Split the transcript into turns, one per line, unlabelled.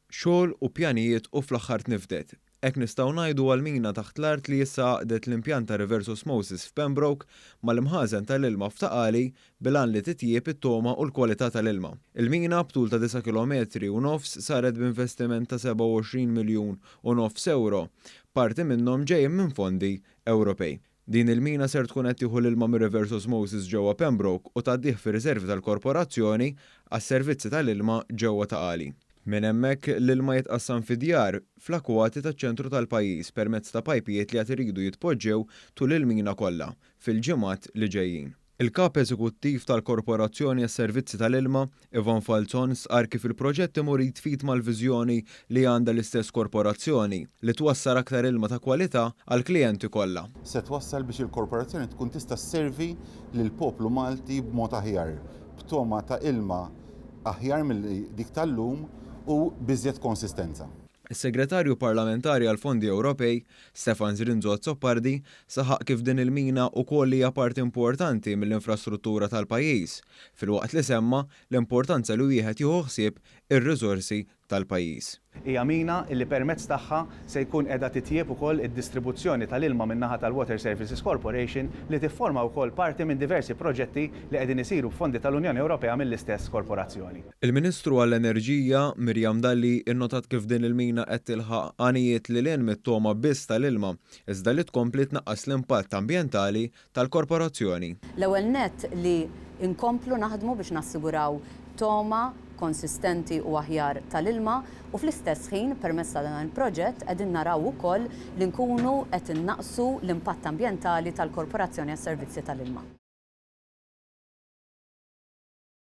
Xogħol u pjanijiet u fl-aħħar tnifdet. Hekk nistgħu ngħidu għall-mina taħt l-art li issa għaqdet l-impjant ta' reverse osmosis f'Pembroke mal-imħażen tal-ilma f'Ta' Qali bil-għan li titjieb it-togħma u l-kwalità tal-ilma. Il-mina b'tul ta' disa' kilometri u nofs saret b'investiment ta' 27 miljun u nofs ewro, parti minnhom ġejjin minn fondi Ewropej. Din il-mina ser tkun qed tieħu l-ilma mir-reverse osmosis ġewwa Pembroke u tgħaddih fir-riservi tal-Korporazzjoni għas-Servizzi tal-Ilma ġewwa Ta' Qali. Minn hemmhekk l-ilma jitqassam fid-djar fl-akwati taċ-ċentru tal-pajjiż permezz ta' pajpijiet li għad iridu jitpoġġew tul il-mina kollha fil-ġimgħat li ġejjin. Il-Kap Eżekuttiv tal-Korporazzjoni għas-Servizzi tal-Ilma, Ivan Falzon stqarr kif il-proġett imur id f'id mal-viżjoni li għandha l-istess korporazzjoni, li twassal aktar ilma ta' kwalità għall-klijenti kollha.
Se twassal biex il-korporazzjoni tkun tista' sservi lill-poplu Malti b'mod aħjar, b'togħma ta' ilma aħjar milli dik tal-lum u b'iżjed konsistenza.
Is-Segretarju Parlamentari għall-Fondi Ewropej, Stefan Zrinzo Azzopardi, saħaq kif din il-mina ukoll hija parti importanti mill-infrastruttura tal-pajjiż, filwaqt li semma l-importanza li wieħed jieħu ħsieb ir-riżorsi tal-pajjiż.
Hija mina li permezz tagħha se jkun qiegħda titjieb ukoll id-distribuzzjoni tal-ilma min-naħa tal-Water Services Corporation li tifforma wkoll parti minn diversi proġetti li qegħdin isiru b'fondi tal-Unjoni Ewropea mill-istess korporazzjoni.
Il-Ministru għall-Enerġija, Miriam Dalli, innotat kif din il-mina qed tilħaq għanijiet lil hinn mit-togħma biss tal-ilma, iżda li tkompli tnaqqas l-impatt ambjentali tal-korporazzjoni.
L-ewwel nett li nkomplu naħdmu biex nassiguraw togħma konsistenti u aħjar tal-ilma u fl-istess ħin permezz ta' dan il-proġett qegħdin naraw ukoll li nkunu qed innaqqsu l-impatt ambjentali tal-Korporazzjoni għas-Servizzi tal-Ilma.